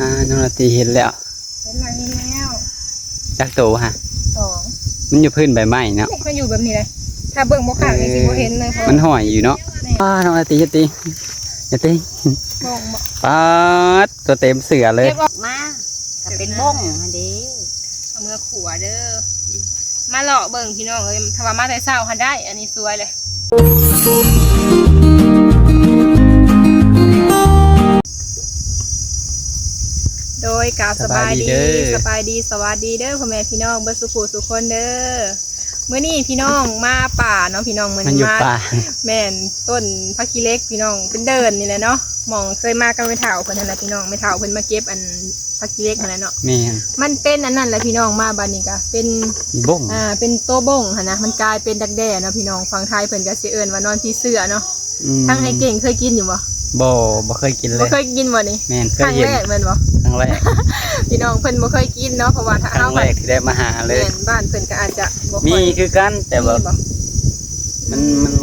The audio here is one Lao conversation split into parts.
ອ່າ ນ້ອງລາຕີເຫັນແລ້ວ ເຫັນແລ້ວ ເຫັນແລ້ວ ຈັກໂຕຫະ? ສອງ ມັນຢູ່ພື້ນໃບໄມ້ເນາະ ມັນຢູ່ແບບນີ້ເດ້ ຖ້າເບິ່ງບໍ່ຂາດນີ້ຊິບໍ່ເຫັນເລີຍ ເພາະມັນຫ້ອຍຢູ່ເນາະ ແມ່ນ ອ່າ ນ້ອງລາຕີ ຢ່າຕີ ຢ່າຕີ ບ້ອງບໍ່? ປາດ ຕົວເຕັມເສື້ອເລີຍ ເກັບອອກມາ ກໍເປັນບ້ອງຫັ້ນເດ້ ເອົາເມືອຂົ້ວເດີ ມາເລາະເບິ່ງພີ່ນ້ອງເອີຍ ຖ້າວ່າມາແຕ່ເຊົ້າຫັ້ນໄດ້ ອັນນີ້ສວຍເລີຍ. ໂດຍ ກາບສະບາຍດີ ສະບາຍດີເດີ ສະບາຍດີ ສະຫວັດດີເດີ ພໍ່ແມ່ພີ່ນ້ອງເບິດສູ່ຜູ້ສູ່ຄົນເດີ. ມື້ນີ້ພີ່ນ້ອງມາປ່າເນາະ ພີ່ນ້ອງ ມື້ນີ້ມາ ແມ່ນ ຕົ້ນຜັກຂີ້ເຫຼັກ ພີ່ນ້ອງ ເປັນເດີ່ນນີ້ແຫຼະເນາະ ໝ່ອງເຄີຍມາກັບແມ່ເຖົ້າເພິ່ນຫັ້ນແຫຼະ ພີ່ນ້ອງ ແມ່ເຖົ້າເພິ່ນມາເກັບອັນຜັກຂີ້ເຫຼັກຫັ້ນແຫຼະເນາະ ແມ່ນ ມັນເປັນອັນນັ້ນແຫຼະ ພີ່ນ້ອງ ມາບາດນີ້ກະເປັນບົ້ງ ອ່າ ເປັນໂຕບົ້ງຫັ້ນນະ ມັນກາຍເປັນດັກແດ້ເນາະ ພີ່ນ້ອງ ຝັ່ງໄທເພິ່ນກະຊິເອີ້ນວ່າໜອນຜີເສື້ອເນາະ. ອືມ ທາງອ້າຍເກັ່ງເຄີຍກິນຢູ່ບໍ່? ບໍ່ ບໍ່ເຄີຍກິນເລີຍ ບໍ່ເຄີຍກິນບໍ່ນີ້? ແມ່ນ ເຄີຍເຫັນ ຄັ້ງແລກແມ່ນບໍ່? ຄັ້ງແລກ ພີ່ນ້ອງເພິ່ນບໍ່ເຄີຍກິນເນາະ ເພາະວ່າຖ້າເຮົາ ຄັ້ງແລກທີ່ໄດ້ມາຫາເລີຍ ແມ່ນ ບ້ານເພິ່ນກໍອາດຈະບໍ່ຄ່ອຍ ມີຄືກັນ ແຕ່ວ່າ ມີບໍ່? ມັນ ອືມ ມັນ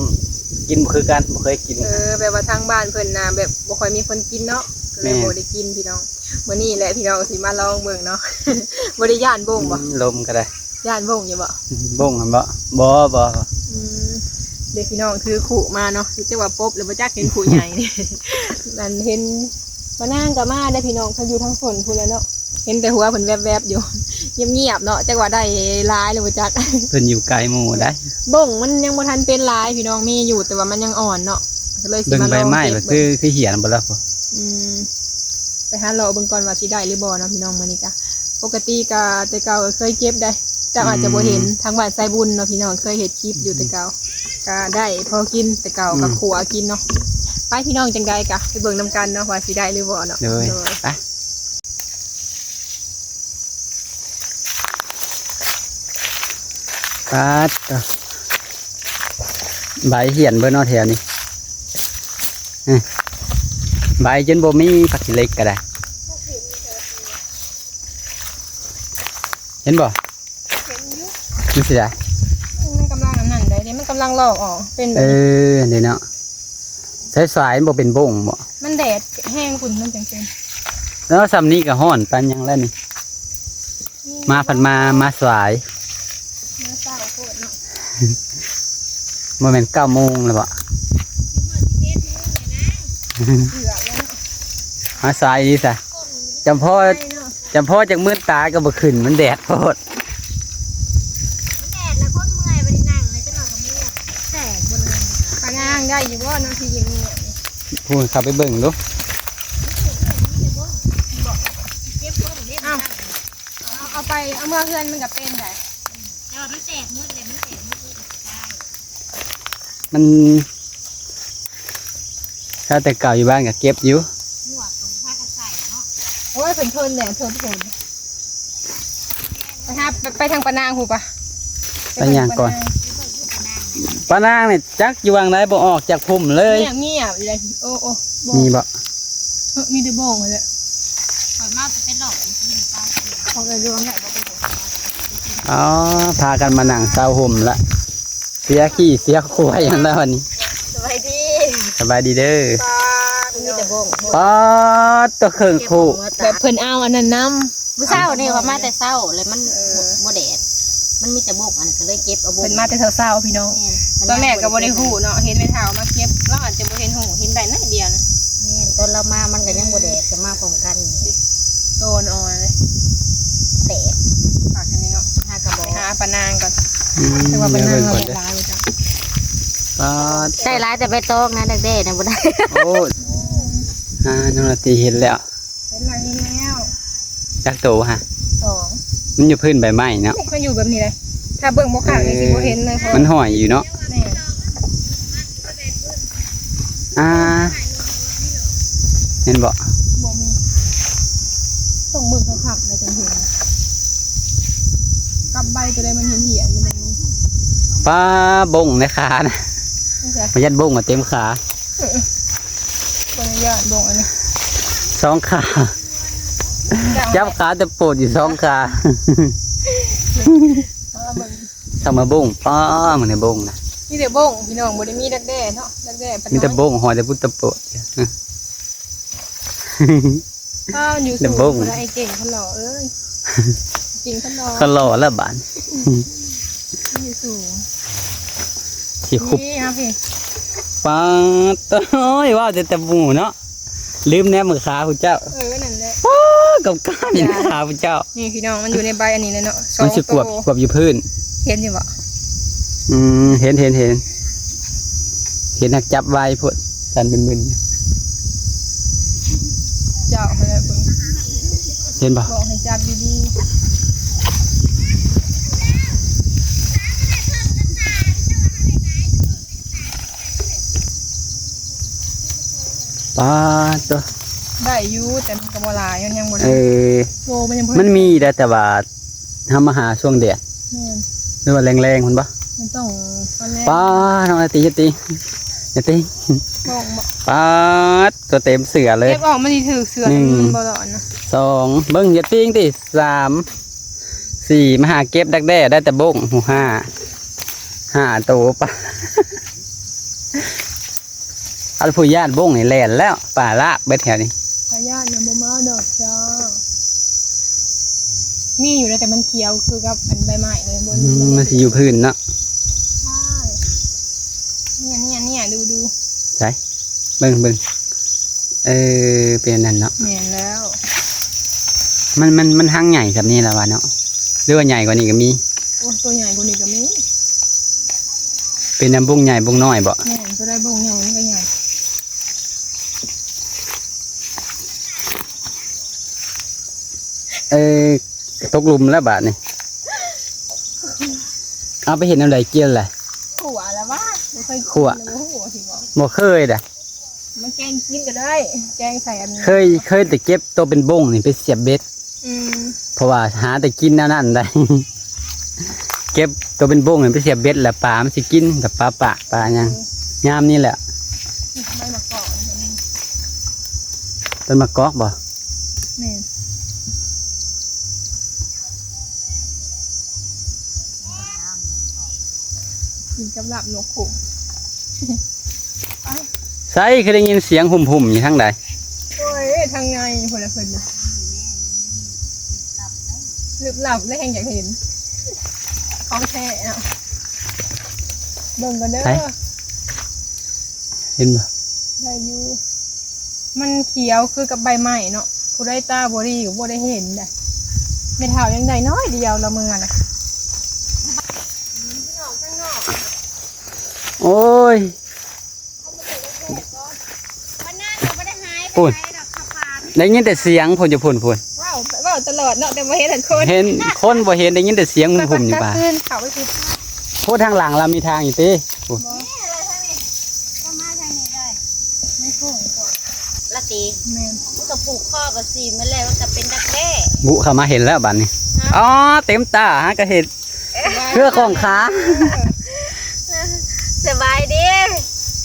ກິນບໍ່ຄືກັນ ບໍ່ເຄີຍກິນ ເອີ ແບບວ່າທາງບ້ານເພິ່ນນະ ແບບບໍ່ຄ່ອຍມີຄົນກິນເນາະ ກໍເລີຍ ແມ່ນ ບໍ່ໄດ້ກິນ ພີ່ນ້ອງ. ມື້ນີ້ແຫຼະ ພີ່ນ້ອງ ຊິມາລອງເບິ່ງເນາະ ບໍ່ໄດ້ຢ້ານບົ້ງບໍ່? ອືມ ລົມກໍໄດ້ ຢ້ານບົ້ງຢູ່ບໍ່? ບົ້ງຫັ້ນບໍ່? ບໍ່ ບໍ່ ອືມ ເດ ພີ່ນ້ອງ ຖືຄຸມາເນາະ ຄືຈະວ່າປົບແລ້ວບໍ່ຈັກ ເຫັນຄຸໃຫຍ່ນີ້ ອັນເຫັນປ້ານາງກໍມາເດ້ ພີ່ນ້ອງ ເພິ່ນຢູ່ທາງສົນພຸ້ນແຫຼະເນາະ ເຫັນແຕ່ຫົວເພິ່ນແວບໆຢູ່ ງຽບໆເນາະ ຈັກວ່າໄດ້ຫຼາຍຫຼືບໍ່ຈັກ ເພິ່ນຢູ່ໄກໝູ່ໄດ໋. ບົ້ງມັນຍັງບໍ່ທັນເປັນຫຼາຍ ພີ່ນ້ອງ ມີຢູ່ ແຕ່ວ່າມັນຍັງອ່ອນເນາະ ກໍເລີຍຊິມາລອງເກັບເບິ່ງ ເບິ່ງໃບໄມ້ ຄື ຄືຫຽນເບິດແລ້ວ ອືມ ໄປຫາເລາະເບິ່ງກ່ອນວ່າຊິໄດ້ຫຼືບໍ່ເນາະ ພີ່ນ້ອງ. ມື້ນີ້ກະ ປົກກະຕິກະແຕ່ເກົ່າກໍເຄີຍເກັບໄດ້ ເຈົ້າອາດຈະບໍ່ເຫັນ ອືມ ທາງບ້ານສາຍບຸນເນາະ ພີ່ນ້ອງ ເຄີຍເຮັດຄລິບຢູ່ແຕ່ເກົ່າ ກະໄດ້ພໍກິນ ແຕ່ເກົ່າ ອືມ ກໍຂົ້ວກິນເນາະ. ໄປ ພີ່ນ້ອງ ຈັ່ງໃດກະໄປເບິ່ງນຳກັນເນາະ ວ່າຊິໄດ້ຫຼືບໍ່ເນາະ. ໂດຍ ໂດຍ ໄປ. ປາດ ໃບຫຽນເບິດເນາະແຖວນີ້ ເອີ ໃບຈົນບໍ່ມີ ຜັກຂີ້ເຫຼັກກໍໄດ້ ເຫັນບໍ່? ເຫັນຢູ່ ມັນຊິໄດ້ ມັນກຳລັງອັນນັ້ນໄດ໋ ມັນກຳລັງລອກອອກ ເປັນ ເອີ ອັນນີ້ເນາະ ສາຍໆ ມັນບໍ່ເປັນບົ້ງບໍ? ມັນແດດແຮງພຸ້ນ ມັນຈັ່ງເປັນ ແລ້ວສ່ຳນີ້ກໍຮ້ອນປານຫຍັງແລ້ວນີ້ ມາພັດມາ ມາສາຍ ມາເຊົ້າໂພດເນາະ ບໍ່ແມ່ນເກົ້າໂມງແລ້ວບໍ? ເກືອບແລ້ວເນາະ ມາສາຍອີ່ຫຼີຊະ ຈຳພໍ ຈຳພໍຈັກມື້ຕາກໍບໍ່ຂຶ້ນ ມັນແດດໂພດ ມັນແດດແລ້ວຄົນເມື່ອຍ ບໍ່ໄດ້ນັ່ງເລີຍ ຈັກໜ່ອຍກໍເມື່ອຍ ແຕກເບິດເລີຍ. ປານາງໄດ້ຢູ່ບໍ່ເນາະ ທີ່ງຽບໆ ພຸ້ນ ເຂົ້າໄປເບິ່ງດູ ເກັບບໍ່ໄດ້ ເອົາ ເອົາໄປ ເອົາເມືອເຮືອນມັນກໍເປັນໄດ໋ ແຕ່ວ່າມັນແຕກໝົດເລີຍ ມັນແຕກໝົດເລີຍ ມັນ ຖ້າແຕ່ເກົ່າຢູ່ບ້ານກໍເກັບຢູ່ ໝວກກໍບໍ່ພາກັນໃສ່ເນາະ ໂອ້ຍ ເພິ່ນທົນແດດທົນຝົນ ໄປຫາ ໄປ ໄປທາງປານາງພຸ້ນປະ ໄປຍ່າງກ່ອນ ໄປເບິ່ງຢູ່ປານາງ ປານາງນີ້ຈັກຢູ່ຫວ່າງໃດ ບໍ່ອອກຈາກພຸ້ນເລີຍ ງຽບໆຢູ່ເດ້ ໂອ້ ໂອ້ ມີບໍ່? ເອີ ມີແຕ່ບົ້ງຫັ້ນແຫຼະ ຂ້ອຍມາແຕ່ເປັນລອບເມື່ອກີ້ນີ້ ຂອງເອີ່ນຢູ່ຫວ່າງໃດບໍ່ຮູ້ ອໍ ພາກັນມານັ່ງເຊົາຮົ່ມລະ ເສຍຂີ້ເສຍຄວາຍຫັ້ນແຫຼະວັນນີ້ ສະບາຍດີ ສະບາຍດີເດີ ປາດ ມີແຕ່ບົ້ງ ປາດ ຕົວເຄິ່ງຄູ່ ແບບເພິ່ນເອົາອັນນັ້ນນຳ ມື້ເຊົ້ານີ້ຂ້ອຍມາແຕ່ເຊົ້າ ແລ້ວມັນ ເອີ ບໍ່ ບໍ່ແດດ ມັນມີແຕ່ບົ້ງ ອັນນີ້ກໍເລີຍເກັບເອົາບົ້ງ ເພິ່ນມາແຕ່ເຊົ້າໆ ພີ່ນ້ອງ ແມ່ນ ຕອນແລກກໍບໍ່ໄດ້ຮູ້ເນາະ ເຫັນແມ່ເຖົ້າມາເກັບ ລາວອາດຈະບໍ່ເຫັນຮູ້ ເຫັນໄດ້ໜ້ອຍດຽວນະ ແມ່ນ ຕອນລາວມາມັນກໍຍັງບໍ່ແດດ ກໍມາພ້ອມກັນ ໂຕອ່ອນໆເລີຍ ແຕກ ປາກອັນນີ້ເນາະ ຫາກະບອກ ໄປຫາປານາງກ່ອນ ອືມ ຖືວ່າປານາງເຮົາໄດ້ຫຼາຍວ່າຈັ່ງ ປາດ ໄດ້ຫຼາຍແຕ່ໃບຕອງນະ ດັກແດ້ນະບໍ່ໄດ້ ໂອ້ ອ່າ ນ້ອງລາຕີເຫັນແລ້ວ ເຫັນແລ້ວ ເຫັນແລ້ວ ຈັກໂຕຫະ? ສອງ ມັນຢູ່ພື້ນໃບໄມ້ເນາະ ມັນຢູ່ແບບນີ້ເດ້ ຖ້າເບິ່ງບໍ່ຂາດນີ້ຊິບໍ່ເຫັນເລີຍ ເພາະມັນຫ້ອຍຢູ່ເນາະ ແມ່ນ ອ່າ ເຫັນບໍ່? ບໍ່ມີ ຕ້ອງເບິ່ງຄັກໆ ແລ້ວຈັ່ງເຫັນ ກັບໃບຕົວໃດມັນເຫັນໆ ມັນຍັງມີ ປ້າ ບົ້ງໃນຂານະ ບໍ່ໃຊ່ ບໍ່ຢ້ານບົ້ງມາເຕັມຂາ ເອີ ບໍ່ໄດ້ຢ້ານບົ້ງອັນນີ້ ສອງຂາ ຈັບຂາແຕ່ໂປດຢູ່ສອງຂາ ເອົາເບິ່ງ ເຂົ້າມາບົ້ງ ປ້າ ມື້ນີ້ບົ້ງນະ ມີແຕ່ບົ້ງ ພີ່ນ້ອງ ບໍ່ໄດ້ມີດັກແດ້ເນາະ ດັກແດ້ປານໃດ ມີແຕ່ບົ້ງ ຫອຍແຕ່ພຸ້ນແຕ່ໂປດ ອື ເ ອ້າວ ຢູ່ສູງ ເດີບົງ ພຸ້ນນະ ໄອ້ເກັ່ງຄັນຫຼໍເອີຍ ເກັ່ງຄັນຫຼໍ ຄັນຫຼໍແລ້ວບາດ ຢູ່ສູງ ຊິຄຸບ ນີ້ເອົາພີ້ ປາດ ໂອ້ຍ ເວົ້າແຕ່ ແຕ່ໝູ່ເນາະ ລືມແນມເບິ່ງຂາຜູ້ເຈົ້າ ເອີ ນັ້ນແຫຼະ ໂອ້ ກຳການເຫັນຂາຜູ້ເຈົ້າ ນີ້ພີ່ນ້ອງ ມັນຢູ່ໃນໃບອັນນີ້ແຫຼະເນາະ ມັນຊິກວບ ສອງໂຕ ກວບຢູ່ພື້ນ ເຫັນຢູ່ບໍ່? ອືມ ເຫັນ ເຫັນ ເຫັນ ເຫັນ ຫາກຈັບໄວໂພດ ສັ່ນມຶນໆ ເຈົ້າ ເບິ່ງ ເຫັນບໍ່? ບອກໃຫ້ຈັບດີໆ. ປາດໂຕ ໄດ້ຢູ່ ແຕ່ມັນກໍບໍ່ຫຼາຍ ມັນຍັງບໍ່ໄດ້ ເອີ ໂຕມັນຍັງບໍ່ ມັນມີໄດ້ ແຕ່ວ່າເຮົາມາຫາຊ່ວງແດດ ແມ່ນ ຫຼືວ່າແລງໆ ພຸ້ນບໍ່? ມັນຕ້ອງຕອນແລງ ປາດ ນ້ອງລາຕີ ຢ່າຕີ ຢ່າຕີ ປ້ອງບໍ່? ປາດ ໂຕເຕັມເສື້ອເລີຍ ເກັບອອກມັນຊິຖືກເສື້ອ ໜຶ່ງ ມັນບໍ່ຫຼອດນະ ສອງ ເບິ່ງ ຢ່າຕີງຕິ ສາມ ສີ່ ມາຫາເກັບດັກແດ້ ໄດ້ແຕ່ບົ້ງ ຫູ ຫ້າ ຫ້າໂຕ ປາ ອັນຜູ້ຢ້ານບົ້ງນີ້ແລ່ນແລ້ວ ປາລາບເບິດແຖວນີ້ ພະຍາດນະບໍ່ມາດອກຈ້າ ມີຢູ່ແລ້ວ ແຕ່ມັນຂຽວຄືກັບອັນໃບໄມ້ເລີຍ ບໍ່ ອືມ ມັນຊິຢູ່ພື້ນເນາະ ໃຊ່ ເນີ້ຍໆໆ ດູໆ ໃສ ເບິ່ງ ເບິ່ງ ເອີ ເປັນອັນນັ້ນເນາະ ແມ່ນແລ້ວ ມັນ ມັນ ມັນຮັງໃຫຍ່ສ່ຳນີ້ລະວ່າເນາະ ຫຼືວ່າໃຫຍ່ກວ່ານີ້ກໍມີ? ໂອ້ ໂຕໃຫຍ່ກວ່ານີ້ກໍມີ ເປັນນຳບົ້ງໃຫຍ່ບົ້ງນ້ອຍບໍ? ແມ່ນ ໂຕໃດບົ້ງໃຫຍ່ມັນກໍໃຫຍ່ ເອີ ຕົກຫຼຸມແລ້ວບາດນີ້ ເອົາໄປເຮັດແນວໃດກິນລະ? ຂົ້ວລະຫວາ? ບໍ່ເຄີຍກິນ ຂົ້ວ ບໍ່ຮູ້ວ່າຊິບອກ ບໍ່ເຄີຍດະ ມາແກງກິນກໍໄດ້ ແກງໃສ່ອັນ ເຄີຍ ເຄີຍແຕ່ເກັບໂຕເປັນບົ້ງນີ້ໄປສຽບເບັດ ອືມ ເພາະວ່າຫາແຕ່ກິນແນວນັ້ນໄດ໋ ເກັບໂຕເປັນບົ້ງນີ້ໄປສຽບເບັດ ແລ້ວປາມັນຊິກິນ ກັບປາປາກປາຫຍັງ ເອີ ຍາມນີ້ແຫຼະ ໃບໝາກກອກ ຕົ້ນໝາກກອກບໍ? ແມ່ນ ກິນກັບລາບນົກຂຸ້ມ ໃສ ຄືໄດ້ຍິນສຽງຫຸ່ມໆ ຢູ່ທາງໃດ? ໂອ້ຍ ທາງໃນພຸ້ນລະເພິ່ນນະ ລຶບລັບແລ້ວແຮ່ງຢາກເຫັນ ຂອງແທ້ເນາະ ເບິ່ງກ່ອນເດີ ໃສ ເຫັນບໍ່? ໄດ້ຢູ່ ມັນຂຽວຄືກັບໃບໄມ້ເນາະ ຜູ້ໃດຕາບໍ່ດີກໍບໍ່ໄດ້ເຫັນໃດ໋ ແມ່ເຖົ້າຍັງໄດ້ໜ້ອຍດຽວລະເມືອລະ ໂອ້ຍ ວັນນັ້ນກໍບໍ່ໄດ້ຫາຍໄປ ພຸ້ນ ໄປດອກ ຂັບຜ່ານ ໄດ້ຍິນແຕ່ສຽງພຸ້ນ ຢູ່ພຸ້ນ ພຸ້ນ ເວົ້າ ເວົ້າຕະຫຼອດເນາະ ແຕ່ບໍ່ເຫັນອັນຄົນ ເຫັນຄົນບໍ່ເຫັນ ໄດ້ຍິນແຕ່ສຽງຫຸ່ມໆ ຢູ່ປ່າ ຄືນເຂົາໄປພຸ້ນ ໂອ້ ທາງຫຼັງລາວມີທາງຢູ່ຕິ ພຸ້ນ ເຂົ້າມາທາງນີ້ໄດ້ ມັນໂຄ້ງກວ່າລະຕິ ແມ່ນ ມັນກໍຜູກຄໍກັບສີມາແລ້ວ ມັນກໍເປັນດັກແດ້ ບຸເຂົ້າມາເຫັນແລ້ວບາດນີ້ ຮະ ອໍ ເຕັມຕາຫາກໍເຫັນ ເຄືອຂອງຂາ ສະບາຍດີ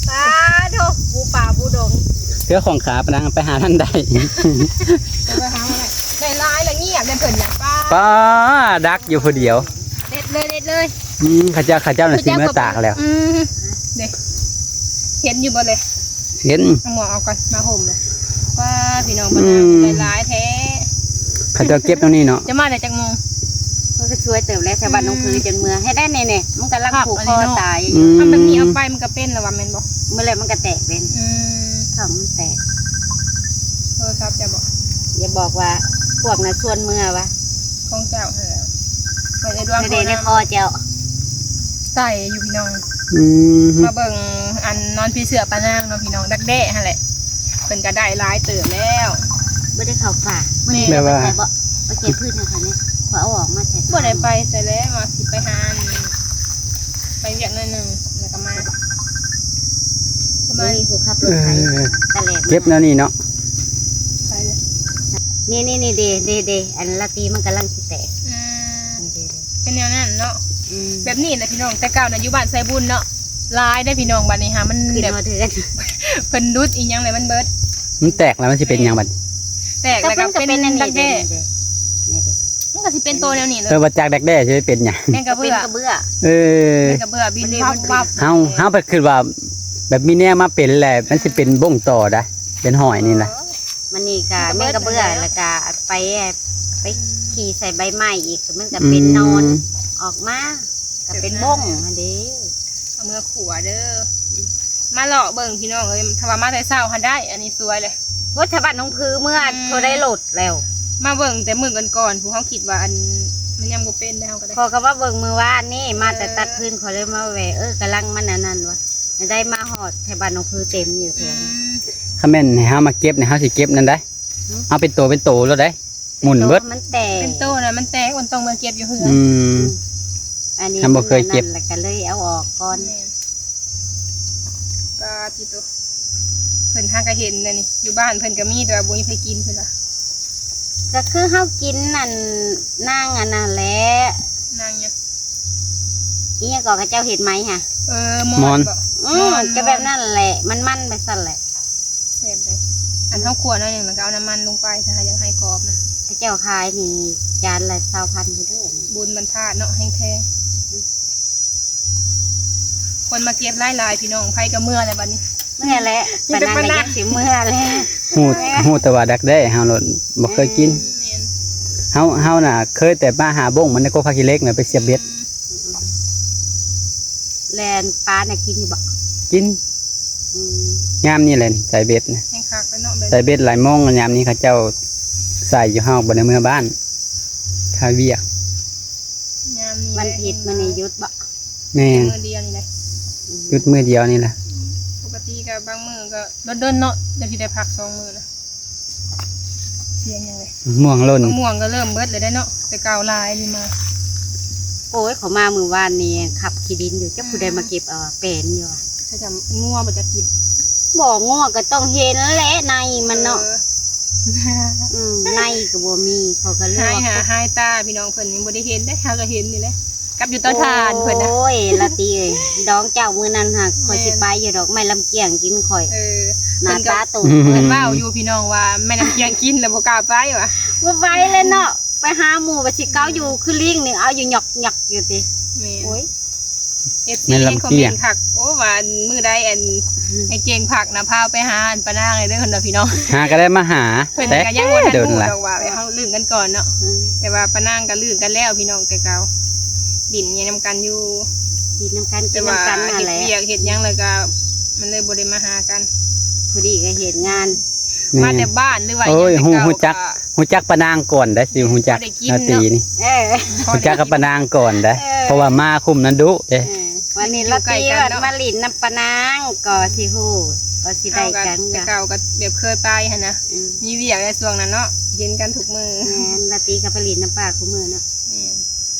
ປາໂທ ປູປ່າປູດົງ ເຄືອຂອງຂາປານາງໄປຫາທ່ານໄດ້ ໄປຫາມາໄດ້ ໄດ້ຫຼາຍລະງຽບແດ່ເພິ່ນນະ ປາ ປາດັກຢູ່ຜູ້ດຽວ ເດັດເລີຍ ເດັດເລີຍ ອືມ ເຂົາເຈົ້າ ເຂົາເຈົ້ານະຊິເມືອຕາກແລ້ວ ອືມ ເດ້ ເຫັນຢູ່ບໍ່ເລີຍ? ເຫັນ ເອົາໝວກອອກກ່ອນ ມາຫົ່ມເລີຍ ປາ ພີ່ນ້ອງ ອືມ ປານາງໄດ້ຫຼາຍແທ້ ເຂົາເຈົ້າເກັບແນວນີ້ເນາະ ຈະມາໄດ້ຈັກໂມງ? ມັນກໍຊ່ວຍເຕີບແຫຼະ ແຖວບ້ານໜອງຄື ອືມ ຈົນເມືອ ເຮັດໄດ້ແນ່ໆ ມັນກຳລັງຜູກຄໍຕາຍ ອືມ ທຳແບບນີ້ເອົາໄປມັນກໍເປັນລະວ່າແມ່ນບໍ່? ມື້ແລກມັນກໍແຕກເປັນ ອືມ ທ້ອງມັນແຕກ ໂທລະສັບເຈົ້າບໍ? ຢ່າບອກວ່າພວກນັ້ນຊວນເມືອວ່າ ຂອງເຈົ້າຫັ້ນແຫຼະ ໄປເຮັດວາງ ໃນ ໃນຄໍເຈົ້າ ໃສ່ຢູ່ພີ່ນ້ອງ ອືມ ມາເບິ່ງອັນນອນຜີເສື້ອປານາງເນາະພີ່ນ້ອງ ດັກແດ້ຫັ້ນແຫຼະ ເພິ່ນກໍໄດ້ຫຼາຍເຕີບແລ້ວ ບໍ່ໄດ້ເຂົ້າປ່າ ມື້ນີ້ ແມ່ນ ໄປໃສ່ບໍ່? ໄປເກັບພືດໃຫ້ຂ້ອຍແດ່ ຂ້ອຍເອົາອອກມາໃສ່ ບໍ່ໄດ້ໄປໃສແລ້ວ ວ່າຊິໄປຫາອັນ ໄປວຽກໜ້ອຍໜຶ່ງ ແລ້ວກໍມາ ບໍ່ມີຜູ້ຂັບລົດໄຖ ເອີ ຕະແຫຼງ ເກັບແນວນີ້ເນາະ ໃສ່ເລີຍ ນີ້ໆ ເດ ເດ ເດ ອັນລາຕີມັນກຳລັງຊິແຕກ ອືມ ນີ້ເດ ເດ ເປັນແນວນັ້ນເນາະ ອືມ ແບບນີ້ແຫຼະພີ່ນ້ອງ ແຕ່ເກົ່ານະຢູ່ບ້ານໄຊບຸນເນາະ ຫຼາຍເດ້ພີ່ນ້ອງ ບາດນີ້ຫາມັນແບບ ເພິ່ນດຸດອີ່ຫຍັງແລ້ວມັນເບິດ ມັນແຕກແລ້ວມັນຊິເປັນຫຍັງບັດ? ແຕກແລ້ວກໍເປັນດັກແດ້ ມັນກໍຊິເປັນໂຕແນວນີ້ເລີຍ ເອີ ວ່າຈາກດັກແດ້ຊິໄປເປັນຫຍັງ? ແມ່ນກະເບື້ອ ເປັນກະເບື້ອ ເອີ ແມ່ນກະເບື້ອບິນວັບໆ ເຮົາ ເຮົາໄປຄິດວ່າແບບມີແນວມາເປັນແລ້ວມັນຊິເປັນ ອືມ ບົ້ງຕໍ່ໄດ໋ ເປັນຫອຍນີ້ນະ ເອີ ມັນນີ້ກະແມ່ນກະເບື່ອ ແລ້ວກະໄປ ໄປຂີ່ໃສ່ໃບໄມ້ອີກ ມັນກະເປັນໜອນ ອອກມາກະເປັນບົ້ງຫັ້ນເດ້. ເອົາເມືອຂົ້ວເດີ ມາເລາະເບິ່ງພີ່ນ້ອງເອີຍ ຖ້າວ່າມາແຕ່ເຊົ້າຫັ້ນໄດ້ ອັນນີ້ສວຍເລີຍ. ໂອ້ ຖ້າບ້ານໜອງຜືເມືອ ອືມ ເທົ່າໃດໂລດແລ້ວ ມາເບິ່ງແຕ່ມື້ກ່ອນໆ ພວກເຮົາຄິດວ່າອັນ ມັນຍັງບໍ່ເປັນ ແລ້ວເຮົາກະໄດ້ ພໍກະມາເບິ່ງມື້ວານນີ້ ມາແຕ່ ເອີ ຕັດຟືນ ຂ້ອຍເລີຍມາແວ່ ເອີ ກຳລັງມັນອັນນັ້ນວ່າ ໄດ້ມາຮອດແຖວບ້ານໜອງຜືເຕັມຢູ່ແຖວ ອືມ ຄັນແມ່ນໃຫ້ເຮົາມາເກັບນີ້ ເຮົາຊິເກັບນັ້ນໄດ໋ ຫື ເອົາເປັນໂຕເປັນໂຕໂລດໄດ໋ ໝຸນເບິດ ມັນແຕກ ເປັນໂຕນະ ມັນແຕກ ມັນຕ້ອງມາເກັບຢູ່ເຮືອນ ອືມ ອັນນີ້ ມັນບໍ່ເຄີຍເກັບ ແລ້ວກະເລີຍເອົາອອກກ່ອນ ແມ່ນ ປາຕິໂຕ ເພິ່ນຫາກະເຫັນແນວນີ້ ຢູ່ບ້ານເພິ່ນກະມີ ແຕ່ວ່າບໍ່ມີໃຜກິນເພິ່ນວ່າ ກະຄືເຮົາກິນອັນ ນາງອັນນັ້ນແຫຼະ ນາງຫຍັງ ອີຫຍັງເກາະ ເຂົາເຈົ້າເຮັດໄໝຫະ ເອີ ມອນ ມອນບໍ່ ອືມ ມອນ ກະແບບນັ້ນແຫຼະ ມັນໆໄປຊັ້ນແຫຼະ ແຊບເດ້ ອັນເຮົາຂົ້ວໜ້ອຍໜຶ່ງ ແລ້ວກະເອົານ້ຳມັນລົງໄປ ຖ້າຫາກຢາກໃຫ້ກອບນະ ເຂົາເຈົ້າຂາຍນີ້ຈານລະຊາວພັນພຸ້ນເດີ ບຸນມັນທາດເນາະ ແຮງແພງ ອືມ ຄົນມາເກັບຫຼາຍໆ ພີ່ນ້ອງ ໃຜກະເມືອແລ້ວບັດນີ້ ເມືອແຫຼະ ມີແຕ່ປານາງ ປານາງກະຍັງຊິເມືອແຫຼະ ຮູ້ ຮູ້ແຕ່ວ່າດັກແດ້ ເຮົາໂລດບໍ່ເຄີຍກິນ ອືມ ແມ່ນ ເຮົາ ເຮົານະເຄີຍແຕ່ມາຫາບົ້ງມັນໃນກົກຜັກຂີ້ເຫຼັກນະ ໄປສຽບເບັດ ອືມ ແລນປານະກິນຢູ່ບໍ່? ກິນ ອືມ ຍາມນີ້ແຫຼະ ໃສ່ເບັດນະ ແຮງຄັກແລ້ວເນາະ ໃສ່ເບັດຫຼາຍໂມງ ຍາມນີ້ເຂົາເຈົ້າໃສ່ຢູ່ ເຮົາບໍ່ໄດ້ເມືອບ້ານ ຄາວຽກ ຍາມນີ້ ວັນທິດມື້ນີ້ຢຸດບໍ່? ແມ່ນ ມື້ດຽວນີ້ແຫຼະ ອືມ ຢຸດມື້ດຽວນີ້ແຫຼະ ປົກກະຕິກະບາງມື້ກະດົນໆເນາະ ຈັ່ງຊິໄດ້ພັກສອງມື້ນະ ສຽງຫຍັງເລີຍ ໝາກມ່ວງຫຼົ່ນ ໝາກມ່ວງກະເລີ່ມເບິດແລ້ວເດ້ເນາະ ແຕ່ເກົ່າຫຼາຍນີ້ມາ ໂອ້ຍ ເຂົາມາມື້ວານນີ້ຂັບຂີ້ດິນຢູ່ ຈັກຜູ້ໃດມາເກັບເອົາ ອືມ ເປັນຢູ່ ເຂົາຈະງົວບໍ່ຈັກກິນ ບໍ່ ງົວກະຕ້ອງເຫັນແຫຼະ ໃນມັນເນາະ ເອີ ອືມ ໃນກະບໍ່ມີ ເຂົາກະເລີຍວ່າ ຫາຍຕາພີ່ນ້ອງ ເພິ່ນຍັງບໍ່ໄດ້ເຫັນເດ້ ເຮົາກະເຫັນນີ້ແຫຼະ ກັບຢູ່ເຕົາຖ່ານເພິ່ນນະ ໂອ້ຍ ລາຕີເອີຍ ດອງເຈົ້າມື້ນັ້ນຫາກ ຂ້ອຍຊິໄປຢູ່ດອກ ໄມ້ລຳກຽງກິນຂ້ອຍ ເອີ ໜ້າຕາໂຕ ເພິ່ນເວົ້າຢູ່ພີ່ນ້ອງວ່າ ໄມ້ລຳກຽງກິນແລ້ວບໍ່ກ້າໄປວ່າ ບໍ່ໄປແລ້ວເນາະ ໄປຫາໝູ່ວ່າຊິເກົາຢູ່ ຄືລີງນີ້ ເອົາຢູ່ຫຍອກໆຢູ່ຕິ ແມ່ນ ໂອ້ຍ ເອັຟຊີ ຄອມເມັນຄັກ ໂອ້ ວ່າມື້ໃດອັນ ໃຫ້ເກັ່ງພັກນະ ພາໄປຫາອັນປານາງເດີ ເພິ່ນວ່າພີ່ນ້ອງ ຫາກະໄດ້ມາຫາ ເພິ່ນກະຍັງບໍ່ທັນຮູ້ດອກວ່າ ເຮົາລຶ້ງກັນກ່ອນເນາະ ອືມ ແຕ່ວ່າປານາງກະລຶ້ງກັນແລ້ວພີ່ນ້ອງ ແຕ່ເກົ່າ ດິນຫຍັງນຳກັນຢູ່ ດິນນຳກັນ ແຕ່ວ່າເຮັດວຽກເຮັດຫຍັງແລ້ວກະ ມັນເລີຍບໍ່ໄດ້ມາຫາກັນ ພໍດີກະເຮັດງານ ແມ່ນ ມາແຕ່ບ້ານ ຫຼືວ່າ ໂອ້ຍ ຫຍັງແຕ່ເກົ່າ ຮູ້ຈັກ ຮູ້ຈັກປານາງກ່ອນໄດ໋ ຊິຮູ້ຈັກ ລາຕີນີ້ ເອີ ຮູ້ຈັກກັບປານາງກ່ອນໄດ໋ ເອີ ເພາະວ່າມາຄຸ້ມນັ້ນດຸເດ້ ເອີ ວັນນີ້ລາຕີວ່າມາຫຼິ້ນນຳປານາງ ກໍຊິຮູ້ ກໍຊິໄດ້ກັນ ແຕ່ເກົ່າກະແບບເຄີຍໄປຫັ້ນນະ ອືມ ມີວຽກໃນຊ່ວງນັ້ນເນາະ ເຫັນກັນທຸກມື້ ແມ່ນ ລາຕີກະໄປຫຼິ້ນນຳປ້າຄູ່ມື້ເນາະ ແມ່ນ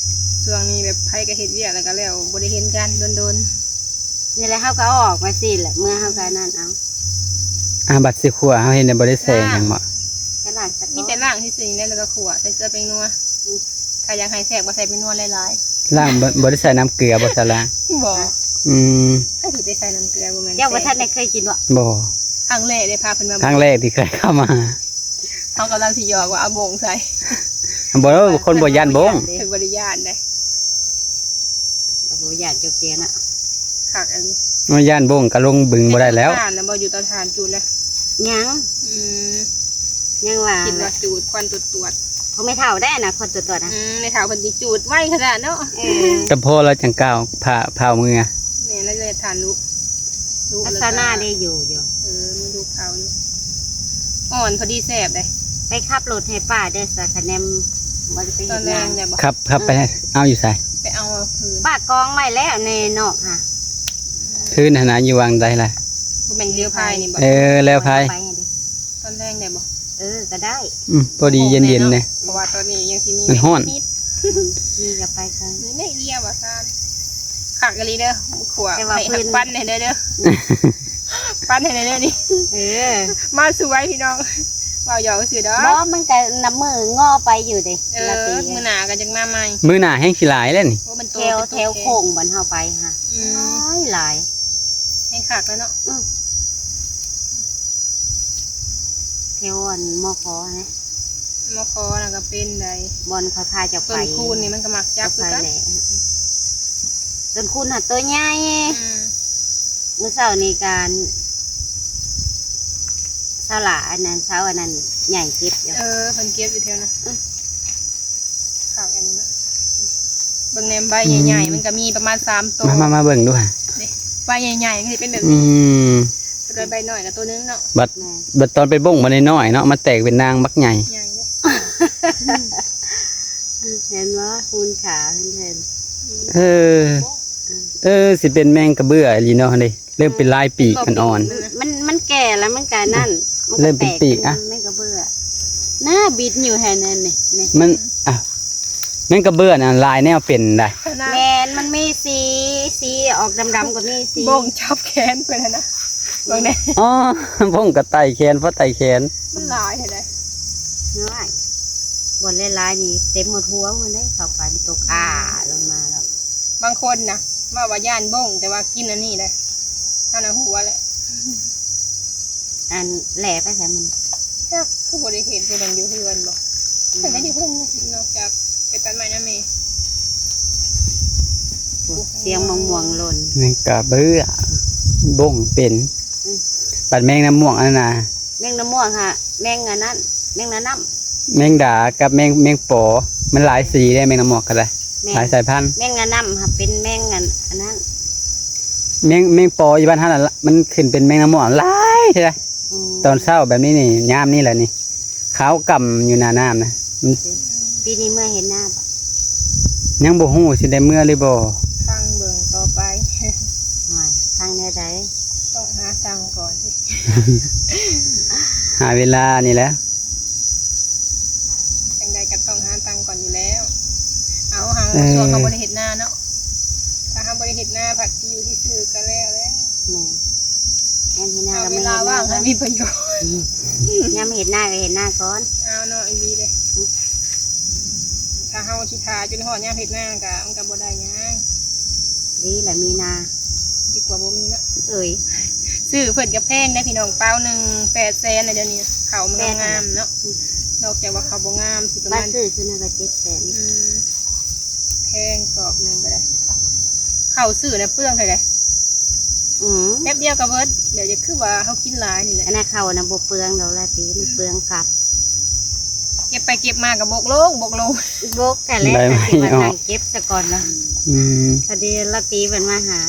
ຊ່ວງນີ້ແບບໃຜກະເຮັດວຽກແລ້ວກະແລ້ວ ບໍ່ໄດ້ເຫັນກັນດົນໆ ນີ້ແຫຼະ ເຮົາກະເອົາອອກມາຊີ້ແຫຼະ ເມື່ອເຮົາກະນັ້ນເອົາ ອ່າ ບັດຊິຂົ້ວເຮົາເຮັດໄດ້ບໍ່ໄດ້ແຊ່ຫຍັງບໍ່ ກະລ້າງສະ ມີແຕ່ລ້າງຊື່ໆນີ້ແຫຼະ ແລ້ວກະຂົ້ວໃສ່ເກືອແປ້ງນົວ ອືມ ຖ້າຢາກໃຫ້ແຊບກະໃສ່ແປ້ງນົວຫຼາຍໆ ລ້າງ ບໍ່ ບໍ່ໄດ້ໃສ່ນ້ຳເກືອບໍ່ ສາລາງ ບໍ່ ອືມ ເຈົ້າບໍ່ທັນໄດ້ເຄີຍກິນບໍ່ ບໍ່ ຄັ້ງແລກເດ້ ພາເພິ່ນມາ ຄັ້ງແລກທີ່ເຄີຍເຂົ້າມາ ເຮົາກຳລັງຊິຢອກວ່າເອົາບົ້ງໃສ່ ບໍ່ ຄົນບໍ່ຢ້ານບົ້ງ ເພິ່ນບໍ່ໄດ້ຢ້ານເດ້ ບໍ່ຢ້ານຈັກເທື່ອນະ ຄັກອັນນີ້ ບໍ່ຢ້ານບົ້ງກະລົງບຶງບໍ່ໄດ້ແລ້ວ ເຮັດເຕົາຖ່ານນະ ບໍ່ ຢູ່ເຕົາຖ່ານຈູດແລ້ວ ຍັງ ອືມ ຍັງວ່າ ຄິດວ່າຈູດຄວັນຕວດໆ ຂອງແມ່ເຖົ້າໄດ້ນະ ຄວັນຕວດໆນະ ອືມ ແມ່ເຖົ້າເພິ່ນຊິຈູດໄວຂະໜາດເນາະ ເອີ ກະພໍລະຈັ່ງກ້າວ ພາ ພາເມືອ ແມ່ນ ລະເຮັດຖ່ານລຸ ລຸ ແລ້ວ ຊາວນາໄດ້ຢູ່ຢູ່ ເອີ ມີລູກເຂົາຢູ່ ອ່ອນພໍດີແຊບເດ້ ໄປຂັບລົດໃຫ້ປ້າເດີ ສາຄະແນມ ບໍ່ໄດ້ໄປເຮັດງານ ຕອນແລງໄດ້ບໍ່ ຂັບ ຂັບໄປ ເອີ ເອົາຢູ່ໃສ ໄປເອົາຄືນ ປ້າກອງໄວ້ແລ້ວໃນນອກຫະ ຄືນຫັ້ນນະ ຢູ່ຫວ່າງໃດລະ ບໍ່ແມ່ນເຫຼືອໄພນີ້ບໍ່ ເອີ ເຫຼືອໄພ ຕອນແລງໄດ້ບໍ່ ເອີ ກະໄດ້ ອືມ ພໍດີເຢັນໆເດ້ ເພາະວ່າຕອນນີ້ຍັງຊິມີ ມັນຮ້ອນ ມີກະໄປເຖິງ ນີ້ເລີຍວ່າຊັ້ນ ຄັກອີ່ຫຼີເດີ ຂົ້ວ ແຕ່ວ່າ ໃຫ້ ເພິ່ນ ປັ່ນໃຫ້ແດ່ເດີ ປັ່ນໃຫ້ແດ່ເດີນີ້ ເອີ ມາສວຍພີ່ນ້ອງ ເວົ້າຢອກຊື່ດອກ ບໍ່ ມັນກະນັບມື້ງໍໄປຢູ່ເດ້ ເອີ ລາຕີ ມື້ໜ້າກະຈັ່ງມາໃໝ່ ມື້ໜ້າແຮງຊິຫຼາຍແລ້ວນີ້ ໂອ້ ມັນໂຕ ແຖວ ເປັນໂຕ ແຖວໂຄ້ງບ່ອນເຮົາໄປຫະ ອືມ ຫຼາຍ ແຮງຄັກແລ້ວເນາະ ອືມ ແຖວອັນ ມຄ ຫັ້ນນະ ມຄ ນະກະເປັນໃດ ບ່ອນເຂົາພາເຈົ້າໄປ ຕົ້ນຄູນນີ້ມັນກະມັກຈັບຄືກັນ ຕົ້ນຄູນຫັ້ນໂຕໃຫຍ່ ອືມ ມື້ເຊົ້ານີ້ກະ ສ ເອົາລະ ອັນນັ້ນເສົາ ອັນນັ້ນໃຫຍ່ເກັບຢູ່ ເອີ ເພິ່ນເກັບຢູ່ແຖວນັ້ນ ເອີ ເຂົ້າອັນນີ້ເນາະ ເບິ່ງແນມໃບໃຫຍ່ໆ ອືມ ມັນກໍມີປະມານສາມໂຕ ມາ ມາ ມາເບິ່ງດູຫະ ເດ້ ໃບໃຫຍ່ໆ ມັນຊິເປັນແບບ ອື ນີ້ ມ ໂຕໃດໃບນ້ອຍກໍໂຕໜຶ່ງເນາະ ບັດ ແມ່ນ ບັດຕອນໄປບົ້ງມັນນ້ອຍໆເນາະ ມັນແຕກເປັນນາງບັກໃຫຍ່ ໃຫຍ່ເດ້ ເຫັນບໍ່? ມູນຄ່າເພິ່ນເຫັນ ເອີ ເອີ ຊິເປັນແມງກະເບື້ອອີ່ຫຼີເນາະ ເດ້ ເລີ່ມເປັນລາຍປີກອ່ອນໆ ມັນ ມັນແກ່ແລ້ວ ມັນກະນັ້ນ ມັນກະ ເລີ່ມເປັນປີກ ແຕກ ອະ ແມງກະເບື້ອ ໜ້າບິດຢູ່ຫັ້ນ ນີ້ ນີ້ ມັນ ອ່ະ ແມງກະເບື້ອນະ ຫຼາຍແນວເປັນໄດ໋ ແມ່ນ ມັນມີສີ ສີອອກດຳໆ ກໍມີສີ ບົ້ງຈັບແຂນເພິ່ນຫັ້ນນະ ເບິ່ງແດ່ ອໍ ບົ້ງກໍໄຕ່ແຂນ ພໍໄຕ່ແຂນ ມັນຫຼາຍແທ້ໃດ໋ ນ້ອຍ ບ່ອນຫຼາຍໆ ນີ້ເຕັມໝົດຫົວພຸ້ນເດ້ ເຂົ້າໄປມັນຕົກອ້າລົງມາແລ້ວ ບາງຄົນນະ ເວົ້າວ່າຢ້ານບົ້ງ ແຕ່ວ່າກິນອັນນີ້ເດ້ ເຮົານະຮູ້ແລ້ວ ອັນແຫຼໄປໃສມັນ ຈັກ ຄືບໍ່ໄດ້ເຫັນຜູ້ນັ້ນຢູ່ເຮືອນບໍ່ ອືມ ເພິ່ນກໍຢູ່ເຮືອນ ນອກຈາກໄປຕັດໄມ້ນຳແມ່ ໂອ້ ສຽງມະມ່ວງຫຼົ່ນ ແມງກະເບື້ອ ບົ້ງເປັນ ອືມ ບັດແມງນະມ່ວງອັນນັ້ນນະ ແມງນະມ່ວງຫະ ແມງອັນນັ້ນ ແມງນະນ້ຳ ແມງດາກັບແມງ ແມງປໍ ມັນຫຼາຍສີເດ້ ແມງນະມ່ວງກໍໄດ້ ແມ່ນ ຫຼາຍສາຍພັນ ແມງນະນ້ຳຫະເປັນແມງອັນ ອັນນັ້ນ ແມງ ແມງປໍຢູ່ບ້ານເຮົານະ ມັນຂຶ້ນເປັນແມງນະມ່ວງຫຼາຍເທື່ອ ອືມ ຕອນເຊົ້າແບບນີ້ນີ້ ຍາມນີ້ແຫຼະນີ້ ຂາວກ່ຳຢູ່ໜ້ານ້ຳນະ ອືມ ປີນີ້ເມືອເຮັດນາບໍ່? ຍັງບໍ່ຮູ້ຊິໄດ້ເມືອຫຼືບໍ່ ຟັງເບິ່ງຕໍ່ໄປ ໂອ້ຍ ຟັງແນວໃດ? ຕ້ອງຫາຕັງກ່ອນ ຫາເວລານີ້ແຫຼະ ຈັ່ງໃດກໍຕ້ອງຫາຕັງກ່ອນຢູ່ແລ້ວ ເອົາ ເຮົາ ເອີ ຊ່ວງເຮົາບໍ່ໄດ້ເຮັດນາເນາະ ຖ້າເຮົາບໍ່ໄດ້ເຮັດນາ ພັດຊິຢູ່ຊື່ໆ ກໍແລ້ວແຫຼະ ແມ່ນ ຍາມເຮັດນາ ເອົາເວລາວ່າງໃຫ້ມີປະໂຫຍດ ອືມ ຍາມເຮັດນາກໍເຮັດນາກ່ອນ ເອົາເນາະ ອີ່ຫຼີເດ້ ອືມ ຖ້າເຮົາຊິຖ້າຈົນຮອດຍາມເຮັດນາກໍ ມັນກໍບໍ່ໄດ້ຫຍັງ ດີແຫຼະມີນາ ດີກວ່າບໍ່ມີເນາະ ເອີຍ ຊື້ເພິ່ນກໍແພງເດ້ພີ່ນ້ອງ ເປົາໜຶ່ງແປດແສນນະ ດຽວນີ້ເຂົ້າມັນງາມເນາະ ອືມ ນອກຈາກວ່າເຂົ້າບໍ່ງາມ ຊິປະມານ ຊື້ຊຸດໜຶ່ງກໍເຈັດແສນ ອືມ ແພງ ສອບໜຶ່ງກໍໄດ້ ເຂົ້າຊື້ນະເປືອງເທົ່າໃດ? ອືມ ແປັບດຽວກໍເບິດ ດຽວຈະຄືວ່າເຮົາກິນຫຼາຍນີ້ແຫຼະ ອັນນັ້ນເຂົ້ານະບໍ່ເປືອງດອກລາຕີ ມັນເປືອງກັບ ເກັບໄປເກັບມາກໍບົກລົງ ບົກລົງ ບົກຫັ້ນແຫຼະ ໄດ້ໄມ້ອອກ ເກັບສະກ່ອນເນາະ ອືມ ພໍດີລາຕີເພິ່ນມາຫາ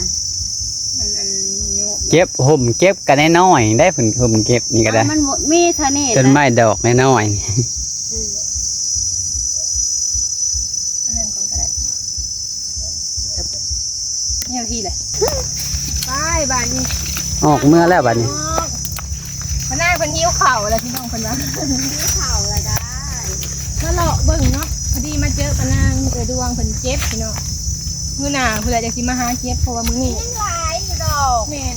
ມັນອັນໂຍກ ເກັບ ຫົ່ມເກັບກໍນ້ອຍໆ ໄດ້ ເພິ່ນຫົ່ມເກັບນີ້ກໍໄດ້ ມັນມີເທົ່ານີ້ ຕົ້ນໄມ້ດອກນ້ອຍໆ ອືມ ອັນນັ້ນກ່ອນກໍໄດ້ ແນວທີ່ແຫຼະ ໄປບາດນີ້ ອອກເມືອແລ້ວບາດນີ້ ອອກ ພະນາງເພິ່ນຫິວເຂົ້າແລ້ວ ພີ່ນ້ອງເພິ່ນວ່າ ຫິວເຂົ້າລະໄດ້ ມາເລາະເບິ່ງເນາະ ພໍດີມາເຈີປະນາງ ເອື້ອຍດວງເພິ່ນເກັບພີ່ນ້ອງ ມື້ໜ້າພຸ້ນແຫຼະ ຈັ່ງຊິມາຫາເກັບ ເພາະວ່າມື້ນີ້ ຍັງຫຼາຍຢູ່ດອກ ແມ່ນ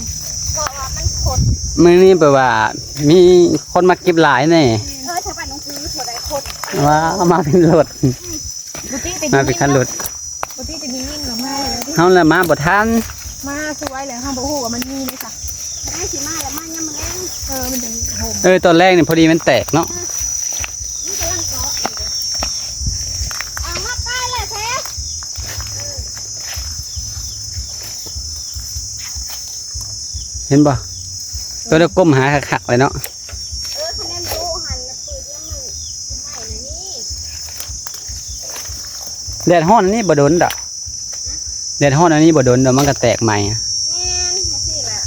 ເພາະວ່າມັນຄົນ ມື້ນີ້ແບບວ່າມີຄົນມາເກັບຫຼາຍແດ່ ເອີ ແຖວບ້ານໜອງຄືເທົ່າໃດຄົນ ວ່າເອົາມາເປັນລົດ ອືມ ບໍ່ຕິແຕ່ ມາເປັນຄັນລົດ ບໍ່ຕິແຕ່ໄດ້ຍິນລະມາແລ້ວ ເຮົາລະມາບໍ່ທັນ ມາສວຍແລ້ວ ເຮົາບໍ່ຮູ້ວ່າມັນມີເດ້ຊະ ໄດ້ຊິມາລະມາຍາມມື້ແລງ ເອີ ມັນຈັ່ງໂຮມ ເອີ ຕອນແລງນີ້ພໍດີມັນແຕກເນາະ ອືມ ມັນກຳລັງເກາະຢູ່ເດ້ ເອົາມາໄປແລ້ວແທ້ ເຫັນບໍ່ ໂຕດຽວກົ້ມຫາຄັກໆເລີຍເນາະ ເອີ ຄັນແມ່ນໂລຫັ້ນນະ ປືດລະມັນໄມ້ນະນີ້ ແດດຮ້ອນອັນນີ້ບໍ່ດົນດອກ ຮະ ແດດຮ້ອນອັນນີ້ບໍ່ດົນດອກ ມັນກໍແຕກໃໝ່ ແມ່ນ ຈັ່ງຊີ້ແຫຼະ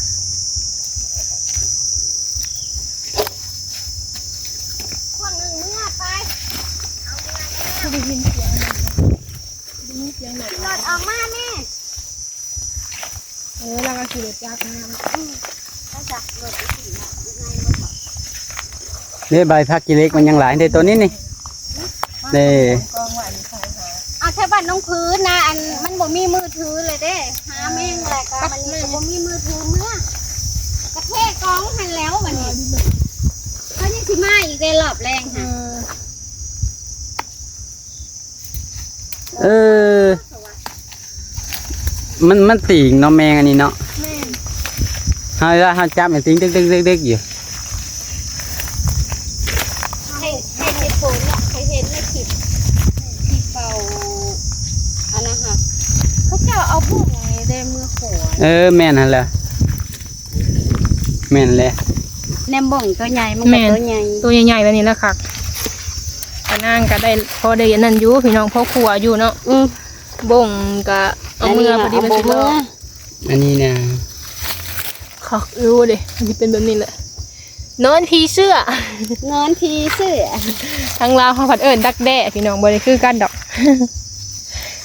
ພວກໜຶ່ງເມືອໄປ ເອົາເມືອແລ້ວ ໄດ້ຍິນສຽງມັນ ໄດ້ຍິນສຽງລົດ ລົດອອກມາແມ່ ເອີ ລາວກໍຂີ່ລົດຈັກມາ ອືມ ລາວຈັກລົດໄປຂີ່ເນາະ ຢູ່ໃນລົດເບາະ ເດ້ ໃບຜັກຂີ້ເຫຼັກມັນຍັງຫຼາຍເດ້ ໂຕນີ້ນີ້ ເດ້ ກອງໄວ້ຢູ່ຊາຍຫາດ ເອົາແຖວບ້ານໜອງຜືນນະ ອັນມັນບໍ່ມີມືຖືເລີຍເດ້ ຫາແມງແລ້ວກໍ ບັດນີ້ກໍບໍ່ມີມືຖືເມືອ ກະເທກອງຫັ້ນແລ້ວບັດນີ້ ເຂົາຍັງຊິມາອີກເດ້ ລອບແລງ ເອີ ຫັ້ນ ເອີ ມັນ ມັນຕີງເນາະ ແມງອັນນີ້ເນາະ ແມ່ນ ເຮົາ ເວລາເຮົາຈັບມັນຕີງດຶກໆໆຢູ່ ໃຫ້ ໃຫ້ເຮັດຜົນເນາະ ຂ້ອຍເຫັນໃນຄລິບ ທີ່ເຂົາ ອັນນັ້ນຫະ ເຂົາເຈົ້າເອົາຜົ້ງນີ້ແຕ່ມື້ຂວາ ເອີ ແມ່ນຫັ້ນແຫຼະ ແມ່ນແຫຼະ ແນມບົ້ງໂຕໃຫຍ່ ມັນກໍ ແມ່ນ ໂຕໃຫຍ່ ໂຕໃຫຍ່ໆແບບນີ້ລະຄັກ. ປານາງກໍໄດ້ ພໍໄດ້ອັນນັ້ນຢູ່ພີ່ນ້ອງ ພໍຂົ້ວຢູ່ເນາະ. ອືມ ບົ້ງກໍເອົາເມືອ ອັນນີ້ ພໍດີມັນຊິຫຼອກ ເອົາບໍ່ເມືອ. ອັນນີ້ນະ ຄັກຢູ່ເດ້ ມັນຊິເປັນແບບນີ້ແຫຼະ ນອນຜີເສື້ອ ນອນຜີເສື້ອ. ທາງລາວເຮົາພັດເອີ້ນດັກແດ້ພີ່ນ້ອງ ບໍ່ໄດ້ຄືກັນດອກ.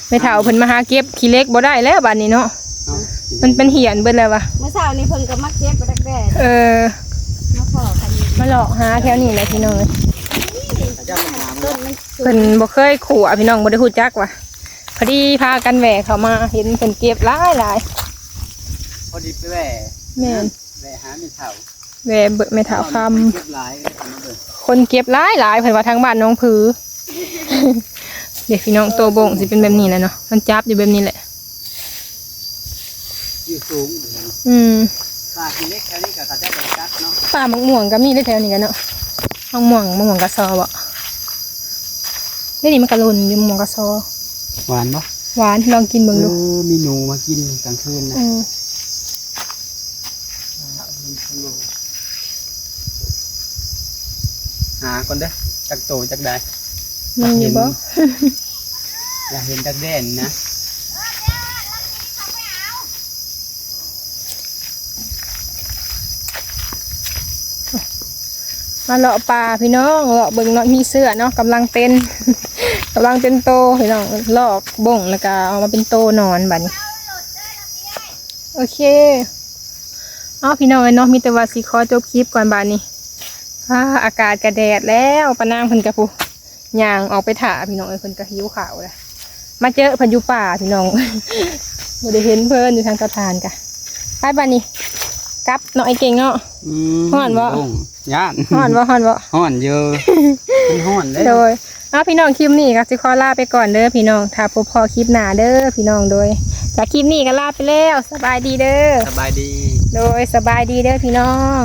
ແມ່ເຖົ້າເພິ່ນມາຫາເກັບຂີ້ເຫຼັກບໍ່ໄດ້ແລ້ວບາດນີ້ເນາະ ເອົ້າ ມັນເປັນຫຽນເບິດແລ້ວວະ. ມື້ເຊົ້ານີ້ເພິ່ນກໍມາເກັບດັກແດ້ ເອີ ມາພໍ້ກັນ ມາເລາະຫາແຖວນີ້ແຫຼະພີ່ນ້ອງເອີຍ. ເພິ່ນບໍ່ເຄີຍຂົ້ວພີ່ນ້ອງ ບໍ່ໄດ້ຮູ້ຈັກວ່າ ພໍດີພາກັນແວ່ເຂົ້າມາ ເຫັນເພິ່ນເກັບຫຼາຍໆ ພໍດີໄປແວ່. ແມ່ນ ແວ່ຫາແມ່ເຖົ້າ ແວ່ເບິ່ງແມ່ເຖົ້າຄຳ ເກັບຫຼາຍ ຄົນເກັບຫຼາຍໆ ເພິ່ນວ່າທາງບ້ານໜອງຜື ເດ້ພີ່ນ້ອງ. ໂຕບົ້ງຊິເປັນແບບນີ້ແຫຼະເນາະ ມັນຈັບຢູ່ແບບນີ້ແຫຼະ ຢູ່ສູງ. ອືມ ປ່າຂີ້ເຫຼັກແຖວນີ້ກໍເຂົາເຈົ້າບໍ່ຕັດເນາະ ປ່າໝາກມ່ວງກໍມີເດ້ແຖວນີ້ກໍເນາະ. ໝາກມ່ວງ ໝາກມ່ວງກະຊໍບໍ? ດຽວນີ້ມັນກະຫຼົ່ນຢູ່ ໝາກມ່ວງກະຊໍ. ຫວານບໍ່? ຫວານ ລອງກິນເບິ່ງດູ. ເອີ ມີໜູມາກິນກາງຄືນນະ. ເອີ ຫາກ່ອນເດີ ຈັກໂຕຈັກໃດ. ມີຢູ່ບໍ່? ຢາກເຫັນ ຢາກເຫັນດັກແດ້ນະ. ມາເລາະປ່າພີ່ນ້ອງ ເລາະເບິ່ງເນາະ ມີເສື້ອເນາະ ກຳລັງເປັນ ກຳລັງເປັນໂຕພີ່ນ້ອງ ລອກບົ້ງແລ້ວກໍເອົາມາເປັນໂຕນອນບາດນີ້. ໂອເຄ ເອົາພີ່ນ້ອງເອີຍເນາະ ມີແຕ່ວ່າຊິຂໍຈົບຄລິບກ່ອນບາດນີ້. ອາ ອາກາດກະແດດແລ້ວ ປານາງເພິ່ນກະຜູ້ ຍ່າງອອກໄປຖ້າພີ່ນ້ອງເອີຍ ເພິ່ນກໍຫິວເຂົ້າແລ້ວ ມາເຈີເພິ່ນຢູ່ປ່າພີ່ນ້ອງ ບໍ່ໄດ້ເຫັນເພິ່ນຢູ່ທາງເຕົາຖ່ານກະ. ໄປບາດນີ້ ກັບເນາະ ໄອ້ເກັ່ງເນາະ. ອືມ ຮ້ອນບໍ່? ຢ້ານ ຮ້ອນບໍ່? ຮ້ອນບໍ່? ຮ້ອນຢູ່ ມັນຮ້ອນເດ້. ໂດຍ ເອົາພີ່ນ້ອງ ຄລິບນີ້ກໍຊິຂໍລາໄປກ່ອນເດີພີ່ນ້ອງ ຖ້າພົບພໍ້ຄລິບໜ້າເດີພີ່ນ້ອງ. ໂດຍ ຈາກຄລິບນີ້ກໍລາໄປແລ້ວ ສະບາຍດີເດີ. ສະບາຍດີ. ໂດຍ ສະບາຍດີເດີພີ່ນ້ອງ.